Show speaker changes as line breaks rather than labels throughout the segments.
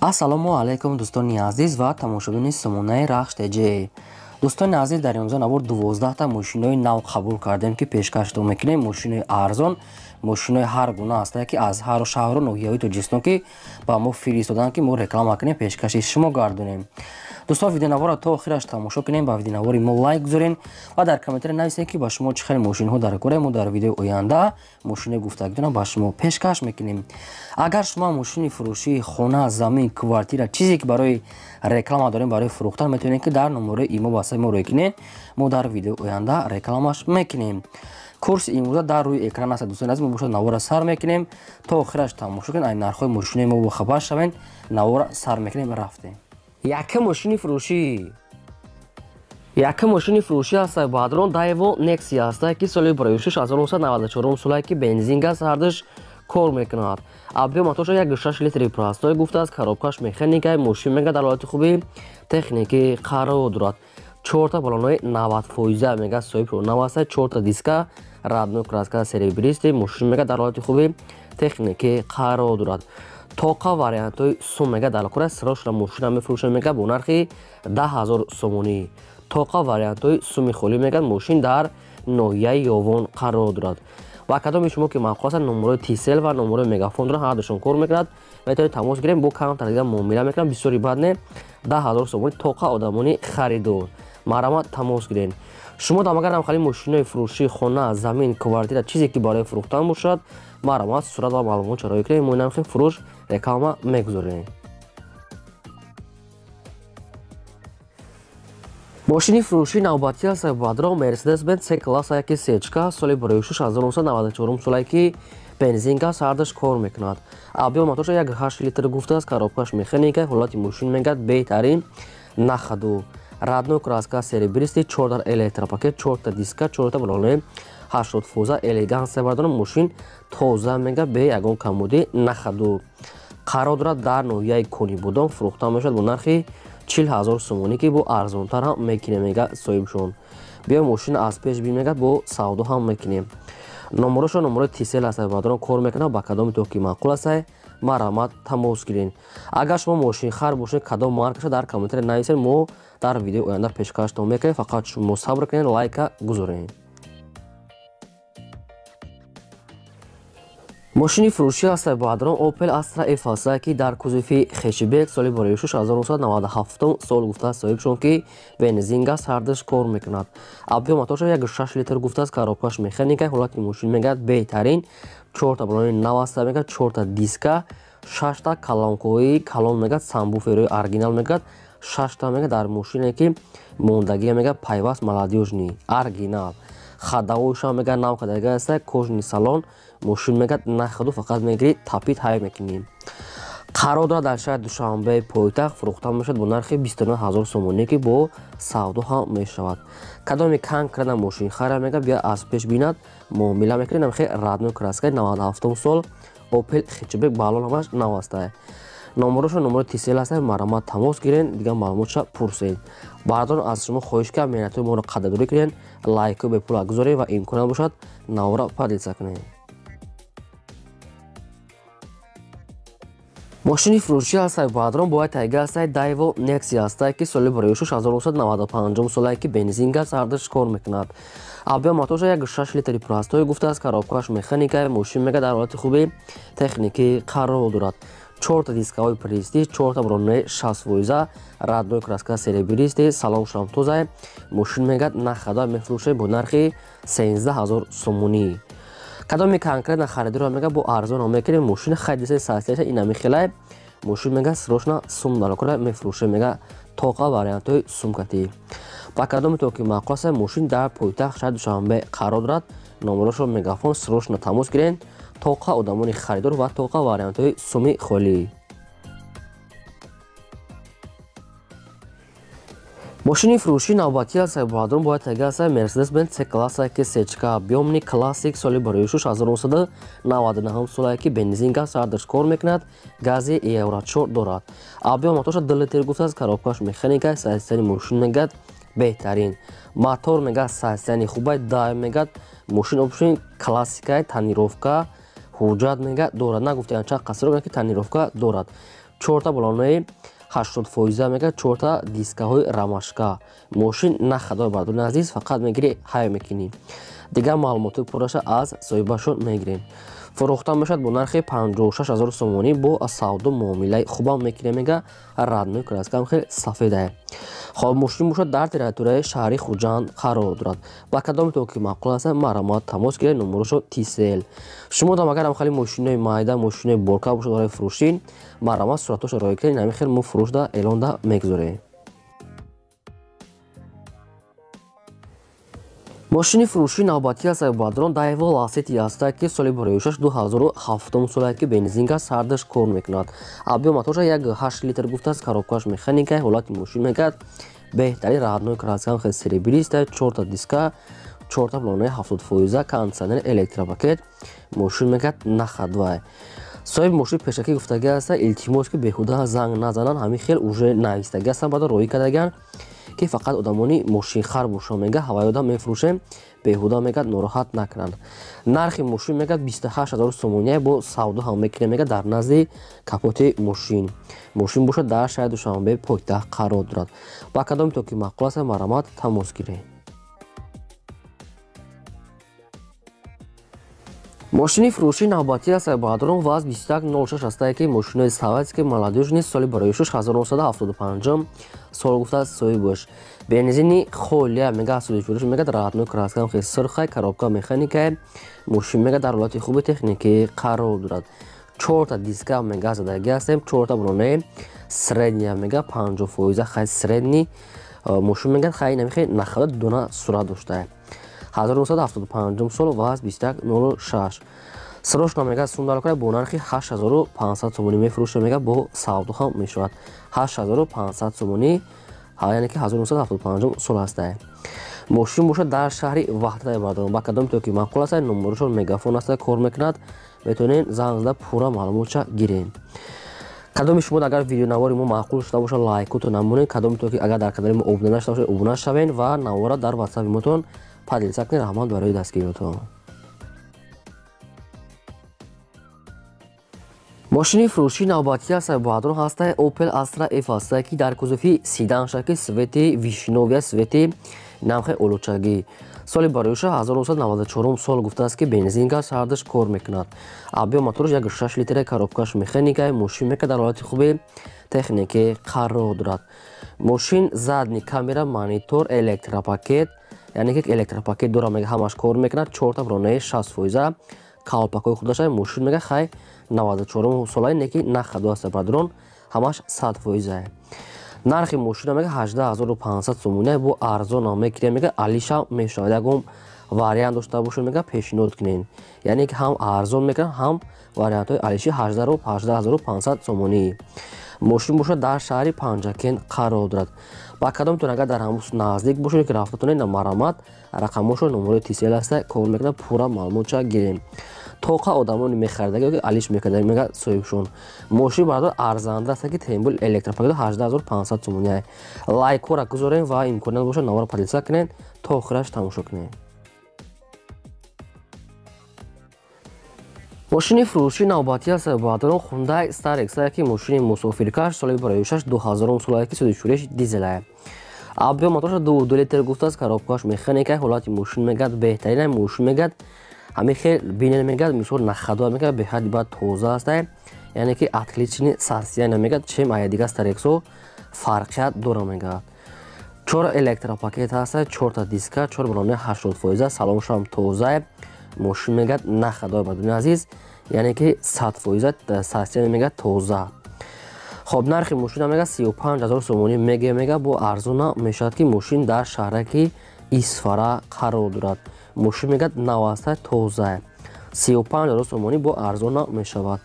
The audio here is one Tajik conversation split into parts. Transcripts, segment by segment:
Ассалому алайкум дӯстони азиз ва тамошобинони сомонаи Рахш ТЖ. Дӯстони азиз, дар имрӯза навор 12та мошинои нав қабул кардем, ки пешкаштон мекунем. Мошинои арзон, мошинои ҳар гуна ҳастанд, ки аз ҳар шаҳру ноҳияҳои Тоҷикистон ки ба мо фиристоданд, ки мо реклама кунем, пешкаши шумо гардонем. Дӯстон, видеонаворро то охираш тамошо кунем, ба видеонавори мо лайк гузорен ва дар комментария нависед, ки ба шумо чӣ хел мошинҳо дар кора. Мо дар видеои оянда мошинои гуфтагитонро ба шумо пешкаш мекунем. Агар шумо мошини фурӯшии хона, замин, квартира, чизе ки барои реклама дорем, барои фурӯхтан, метавонед, ки дар номерои имо ба сайти мо рӯй кунед. Мо дар видеои оянда рекламаш мекунем. Курси имрӯза дар рӯи экран аст. Дӯстони азиз, мо бошад навора сар мекунем, то охираш тамошо кунед, ай нархҳои мошинои мо бохабар шавед. Навора сар мекунем, рафтем. Якум мошини фурӯшӣ. Якум мошини фурӯшӣ ҳаст Бадрон Daewoo Nexia ҳаст, ки соли 1994 соле, ки бензин газ ҳардуш кор мекунад. Объем моторша 1,6 литри простой гуфтааст, коробкаш механика, мошин мега дар ҳолати хуби техникӣ қарор дорад. Чорта баллонои 90% мега соҳиб наваста, чорта диска, родной краска, серебристый, мошин мега дар ҳолати хуби техникӣ қарор дорад. Тоқа вариантҳои сум мега дар кора срочно мошина мефурӯшад мега бо нархи 10 000 сомонӣ. Тоқа вариантҳои суми холӣ мега, мошин дар ноҳияи Ёвон қарор дорад. Ва кадоми шумо ки маъқул аст, номерои Тисел ва номерои Мегафон дорад, ҳардушон кор мекунад, метавонед тамос гирем, бо камтар дига муомила мекунам, бисёри бад не, 10 000 сомонӣ тоқа одамони харидор. Марҳамат, тамос гирен. Шумо дам агар хали мошинои фурӯшии хона, замин, квартира, чизе ки барои фурӯхтан бошад, марҳамат, сурат ва маълумот чароӣ кунем, мо инам фурӯш реклама мегузорем. Мошини фурӯшии навбатӣ аст Бадро Mercedes-Benz C класса яки сечка, соли 1994 соле, ки бензин газ ҳардуш кор мекунад. Объем моторша 1,8 литр гуфтааст, коробкаш механика, ҳолати мошин мегӯяд беҳтарин, на ходу. Родной краска, серебристый, чорта электропакет, чорта диска, чорта баллони 80%, элегансия бардорам, мошин тоза мега, бе ягон камбудӣ, на ходу. Қарор дорад дар ноҳияи Конибодом, фурӯхта мешавад бо нархи 40 000 сомонӣ, ки бо арзонтар ҳам мекунем мега соҳибшон. Биё мошина аз пеш бин мегӯяд, бо савдо ҳам мекунем. Номерошо номерои Тисел аст, бадрон кор мекунад, ба кадоми то ки маъқул аст, марҳамат, тамос гирен. Агар шумо мошинхар бошед, кадом маркаша дар комментария нависед, мо дар видеои оянда пешкаштон мекунем. Фақат шумо сабр кунед, лайка гузоред. Мошини фурӯшӣ аст Бадрон Opel Astra F аст, ки дар кузови хэтчбек, соли 1997 сол гуфтааст соҳибшон, ки бензин газ ҳардуш кор мекунад. Объем моторша 1,6 литр гуфтааст, коробкаш механика, ҳолати мошин мегӯяд беҳтарин, чорта баллони нав аст мегӯяд, чорта диска, шашта колонкаҳои калон мегӯяд, сабвуферҳои оригинал мегӯяд, шашта мегӯяд, дар мошине ки мондагия мегӯяд пайваст молодёжный оригинал. Ходовойшам мегӯяд нав кардага аст, кожаный салон, мошин мегӯяд на ходу, фақат мегирӣ тапит ҳай мекунӣ. Қарор дорад дар шаҳри Душанбе пойтахт, фурӯхта мешавад бо нархи 29 000 сомонӣ, ки бо савдо ҳам мешавад. Кадоми конкретно мошинхара мегӯяд, бия аз пеш бинад, муомила мекунем. Намхе родной краскаи 97 сол Opel хэтчбек, баллон ҳамаш нав аст. Номерошо номерои Тисел аст, марҳамат, тамос гирен, дигар маълумотша пурсед. Баъдон аз шумо хоҳиш кардам, меҳнатҳои моро қадрдорӣ кунед, лайкҳои бепула гузоред ва имкон бошад, навора поделиться кунед. Мошини фурӯшӣ аст Бадрон бояд тайга аст Daewoo Nexia аст, ки соли 1995 соле, ки бензин газ ҳардуш кор мекунад. Объем моторша 1,6 литри простой гуфтааст, коробкаш механика, мошин мега дар ҳолати хуби техникӣ қарор дорад. Чорта дискаҳои престиж, чорта баллонои 60%, родной краска, серебристый, салон шам тоза, мошин мегӯяд на ходу, мефурӯшад бо нархи 13 000 сомонӣ. Кадоми конкретно харидорро мега, бо арзон мекунем. Мошин хайдиса састеша инами хелай мошин мега, срочно сум далокора мефурӯшад мега, тоқа вариантҳои сумкатӣ. Ба кадоми то ки маъқул аст, мошин дар пойтахт шаҳри Душанбе қарор дорад, номерошо Мегафон, срочно тамос гирен, тоқа одамони харидор ва тоқа вариантҳои суми холӣ. Мошини фурӯшии навбатӣ аст Бадрон бояд тайга аст Mercedes-Benz C класса ки сечка объёмный классик, соли 1999 соле, ки бензин газ ҳардуш кор мекунад, гази Евро 4 дорад. Объем моторша 2 литр гуфтааст, коробкаш механика, состояние мошин мегӯяд беҳтарин. Мотор мегӯяд состояние хубай, дай мегӯяд мошин обшин классикаи, тонировка ҳуҷҷат мегӯяд дорад. Нагуфтаям чанд қасро, ки тонировка дорад. Чорта балонои 80% мега, чорта дискаҳои рамашка. Мошин нахадор бардони азиз, фақат мегири ҳай мекунӣ. Дигар маълумоти пурраша аз соҳибашон мегирем. Фурӯхта мешавад бо нархи 56 000 сомонӣ, бо савдо муомилаи хубам мекунем мега, родной краскам хеле сафедае. Хоб, мошин бошад дар территорияи шаҳри Хуҷанд қарор дорад. Ба кадометон ки маъқул аст, марҳамат, тамос гиред, номерошо Тисел. Шумо дам агар хеле мошинои майда, мошинои борка бошад барои фурӯшин, марҳамат, суратҳошо роҳӣ кунед, ҳамин хел мо фурӯшда эълонда мегузорем. Мошини фурӯшии навбатӣ аст бадрон Дайва Ласети ҳастад, ки соли бароишаш 2007 солае, ки бензинка сардаш кор мекунад. Объём моторша 1,8 литр гуфтааст, коробкаш механика, ҳолати мошин мегӯяд беҳтарин, родной краскам хел серебристая, чорта диска, чорта балонаи 70%, кондиционер, электропакет. Мошин мегӯяд находовай. Соҳиби мошин пешакӣ гуфтагӣ аст, илтимос, ки беҳуда занг назананд, ҳамин хел уже навистагӣ ҳастанд, баъда роҳӣ кардагианд, ки фақат одамони мошинхар бошанд мега, ҳавои одам мефурӯшем, беҳуда мегӯяд нороҳат накунанд. Нархи мошин мегӯяд 28 000 сомония, бо савдо ҳам мекунем мега дар назди капоти мошин. Мошин бошад дар шаҳри Душанбе пойтахт қарор дорад. Ба кадометон ки маъқул аст, марҳамат, тамос гиред. Мошини фурӯшии навбатӣ аст баъдрон ВАЗ 2106 ҳастае, ки мошинои советский молодёжный, соли бароишуш 1975 сол гуфтааст соҳибаш. Бензини холия мега, фурӯш мега, родной краскам хел сурхай, коробка механикае. Мошин мега дар ҳолати хуби техникӣ қарор дорад. Чорта диска мега задагӣ ҳастем, чорта балонаи средняя мега, 50% хай средний. Мошин мега хай намихе нахада дона сурат доштае. 1975 сол ВАЗ 2106. Срочно мега сумдалкара бо нархи 8500 сомонӣ мефурӯша мега, бо савдо ҳам мешавад. 8500 сомонӣ, яъне ки 1975 сол ҳастае. Мошин бошад дар шаҳри Ваҳдат бардорам. Ба кадоме то ки маъқул аст, номерошон Мегафон аст, кор мекунад, метавонед занг зада пурра маълумотша гиред. Кадоми шумо агар видеонавори мо маъқул шуда бошад, лайкото намонед. Кадоме то ки агар дар канали мо обуна нашуда бошад, обуна шавед ва навора дар ватсапи мотон поделиться кунед. Раҳмат барои дастгириётон. Мошини фурӯшии навбатӣ аст баъдрон ҳастае Opel Astra F ҳастае, ки дар кузови седан шакли цвети вишнёвый, цвети намхи олучагӣ. Соли бароиша 1994 сол гуфтааст, ки бензинка сардаш кор мекунад. Объём мотораш 1,6 литра, коробкаш механика. Мошин мека дар ҳолати хуби техникӣ қарор дорад. Мошин задний камера, монитор, электропакет, яъне ки электропакет дора мега, ҳамаш кор мекунад, чорта бронаи 60%, калпакҳои худаша. Мошин мега хай 94 солаи неки нахаду аст бародарон, ҳамаш 100%. Нархи мошина мега 18 500 сомония, бо арзон мекунем мега, алиша мешавад. Ягон вариант дошта бошед мега, пешниҳод кунед. Яъне ки ҳам арзон мекунад, ҳам вариантҳои алиши. 18 500 сомонӣ. Мошин бошад дар шаҳри Панҷакент қарор дорад. Ба кадомтон агар дар ҳамус наздик бошед, ки рафтатонед, марҳамат, рақамошо номерои Тисел аста, кор мекунад, пурра маълумотша гирем. Тоқа одамони мехаридаги ки алиш мекарда мега соҳибшон. Мошин бардор арзанда аст, ки тембул электропакет 18 500 сомония. Лайкҳоро гузорем ва имконият бошад, навора поделиться кунед, то охираш тамошо кунед. Мошини фурӯшии навбатӣ аст баъдрон Hyundai Starex, ки мошини мусофиркаш, соли бароишаш 2000 солае, ки судишуриш дизелае. Объём моторша 2,2 литр гуфтааст, коробкаш механика, ҳолати мошин мегӯяд беҳтарин. Мошин мегӯяд ҳамин хел бинен мегӯяд, мисол нахадо мегӯяд, беҳади баъд тоза аст, яъне ки отличный состояние мегӯяд, чем ая дигар Старексо фарқият дора мегӯяд. Чор электропакет ҳаста, чорта диска, чор балони 80%, салоншам тоза. Мошин мегӯяд нахадо бардони азиз, яъне ки 100% состояние мегӯяд тоза. Хоб, нархи мошина мегӯяд 35 000 сомонӣ меге мега, бо арзона мешавад, ки мошин дар шаҳраки Исфара қарор дорад. Мошин мегӯяд наваста, тоза, 35 000 сомонӣ, бо арзона мешавад.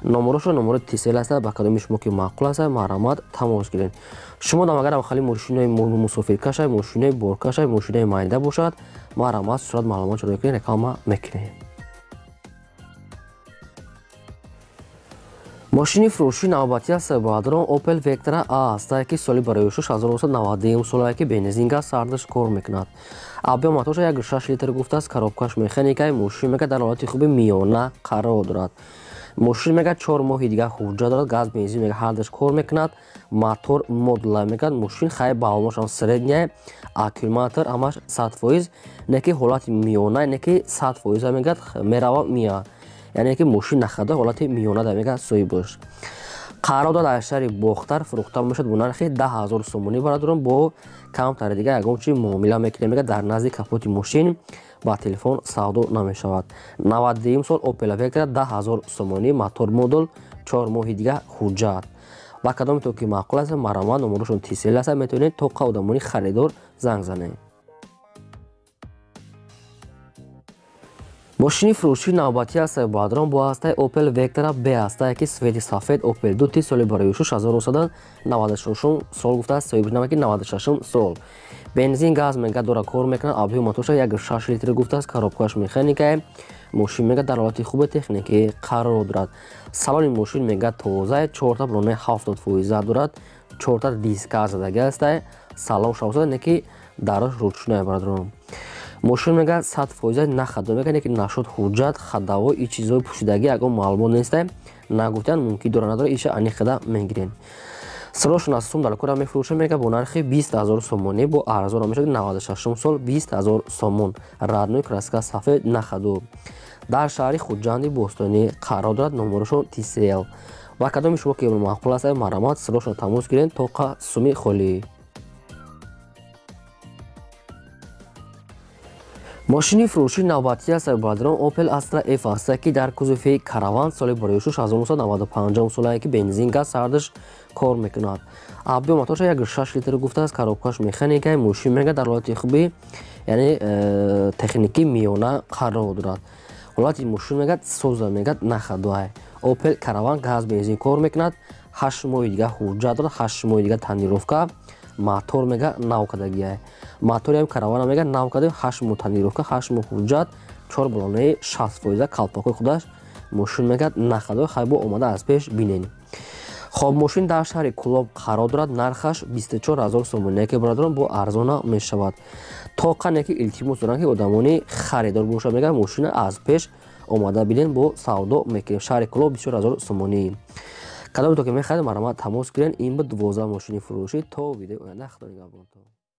Номерошо номерои Тисел аст. Ба кадоми шумо ки маъқул аст, марҳамат, тамос гиред. Шумо дам агар хали мошинои мусофиркаша, мошинои боркаша, мошинои майда бошад, марҳамат, сурат маълумот ҷудо кунед, реклама мекунем. Мошини фурӯшии навбатӣ аст баъдрон Opel Vectra A аст, ки соли бароишуш 1991 солае, ки бензинга сардаш кор мекунад. Объём моторша 1,6 литр гуфтааст, коробкаш механикаи. Мошин мега дар ҳолати хуби миёна қарор дорад. Мошин мегӯяд 4 моҳи дигар ҳуҷҷат дорад, газ бензин мегӯяд ҳардаш кор мекунад, мотор модула мегӯяд, мошин хай баллонашам средняя, аккумулятор ҳамаш 100%, не ки ҳолати миёна, не ки 100% мегӯяд мерава мия. Яъне ки мошин нахада ҳолати миёна да мегӯяд соҳибаш. Қарор дорад дар шаҳри Бохтар фурӯхта мешавад бо нархи 10 000 сомонӣ бародарон, бо камтари дигар ягон чи муомила мекунем. Мегӯяд дар назди капоти мошин ба телефон савдо намешавад. 92 сол Opel Vectra 10 000 сомонӣ, мотор модул, 4 моҳи дигар ҳуҷҷат. Ба кадоме то ки маъқул аст, марҳамат, номерошон Tcell аст, метавонед то одамони харидор занг занед. Мошини фурӯшии навбатӣ аст бародарон, бо ҳастаи Opel Vectra B ҳастае ки свети сафед Opel 2 соли 1996 сол гуфтааст соҳиби намаки 96 сол. Бензин газ мегӯяд дора кор мекунад, объёми моторша 1.6 литр гуфтааст, коробкаш механикае. Мошин мегӯяд дар ҳолати хуби техникӣ қарор дорад. Салони мошин мегӯяд тоза, 4та баллонаи 70% дорад, 4та диска задаги ҳастае, салон шавсад, не ки дараш ручная бародарон. Мошин мегӯяд 100% нахадо мегӯяд, не ки нашуд ҳуҷҷат, хадаво и чизҳои пӯшидагӣ ягон маълумот нестае, нагуфтан мумкин дора надора, иша аниқида мегирем. Срочно аз сум далкора мефурӯшад мегӯяд бо нархи 20 000 сомонӣ, бо арзон мешавад 96 сол 20 000 сомон, родной краска сафед нахаду. Дар шаҳри Хуҷанди бостонӣ қарор дорад, номерошон Tcell. Ва кадоми шумо ки маъқул аст, марҳамат, срочно тамос гиред то суми холӣ. Мошини фурӯшии навбатӣ аст бародарон, Opel Astra F аст ки дар кузови Караван соли 1995 солае ки бензин газ сардаш кор мекунад. Объём моторша 1.6 литр гуфтааст, коробкаш механикае, мошин мегӯяд дар ҳолати хуби, яъне техникӣ миёна қарор дорад. Ҳолати мошин мегӯяд соза, мегӯяд нахадуай. Opel Караван газ бензин кор мекунад, 8 моҳи дигар ҳуҷҷат дорад, 8 моҳи дигар тонировка, мотор мегӯяд нав кардагиай. Мотори ҳам Каравана мегӯяд нав карда, 8 моҳ тонировка, 8 моҳ ҳуҷҷат, 4 баллонаи 60%, калпакҳои худаш. Мошин мегӯяд нахадо, хайбо омада аз пеш бинед. Хоб, мошин дар шаҳри Кулоб қарор дорад, нархаш 24 000 сомонӣ, ки бародарон бо арзона мешавад. То қане ки илтимос доранд ки одамони харидор бошад, мегӯяд мошина аз пеш омада бинед, бо савдо мекунем. Шаҳри Кулоб 24 000 сомонӣ. Кадоме то ки мехаред, марҳамат, тамос гиред. Ин буд 12 мошини фурӯшӣ. То видеои оянда, Худо нигаҳбонтон.